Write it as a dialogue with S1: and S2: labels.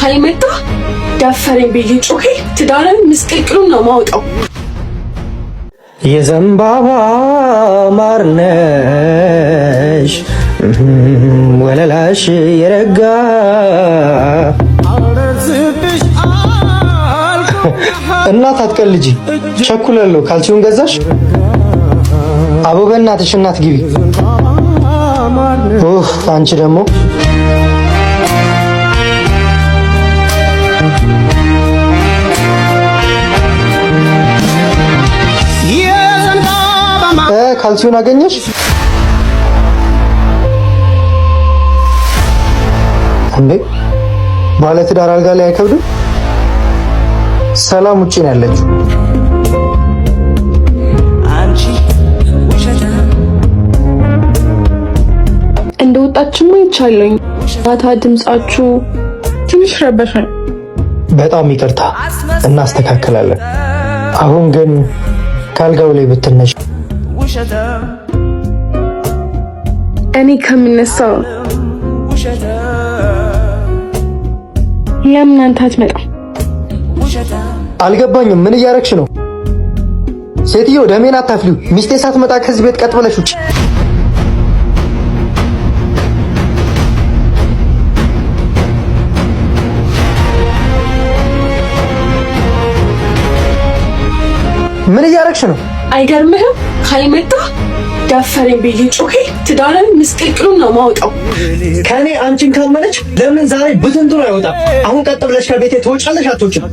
S1: ካልመጣ ደፈረኝ ብዬ ጮኬ ትዳርን ምስቅልቅሉን ነው ማውጣው።
S2: የዘንባባ ማርነሽ ወለላሽ የረጋ። እናት አትቀልጂ፣ ቸኩላለሁ። ካልሲውን ገዛሽ? አቦ በእናትሽ እናት ግቢ። ኡፍ አንቺ ደግሞ። ካልሲውን አገኘሽ እንዴ? ባለትዳር አልጋ ላይ አይከብድም? ሰላም ውጪ ነው ያለችው።
S1: እንደወጣችማ ይቻለኝ። ማታ ድምጻችሁ ትንሽ ረበሸኝ።
S2: በጣም ይቅርታ፣ እናስተካክላለን። አሁን ግን ካልጋው ላይ ብትነሽ።
S1: እኔ ከምነሳው ለምን አንተ አትመጣም?
S2: አልገባኝም። ምን እያረግሽ ነው? ሴትዮ ደሜን አታፍሊው። ሚስቴ ሳትመጣ ከዚህ ቤት ቀጥ ብለሽ ውጭ። ምን እያረግሽ ነው?
S1: አይገርምህም? ካልመጣ ደፈረኝ ብዬ ጮኬ ትዳርን ምስቅልቅሉን ነው ማውጣው።
S2: ከኔ አንቺን ካመነች ለምን ዛሬ ብትንትኑ አይወጣም? አሁን ቀጥ ብለሽ ከቤቴ ትወጫለሽ አትወጭም?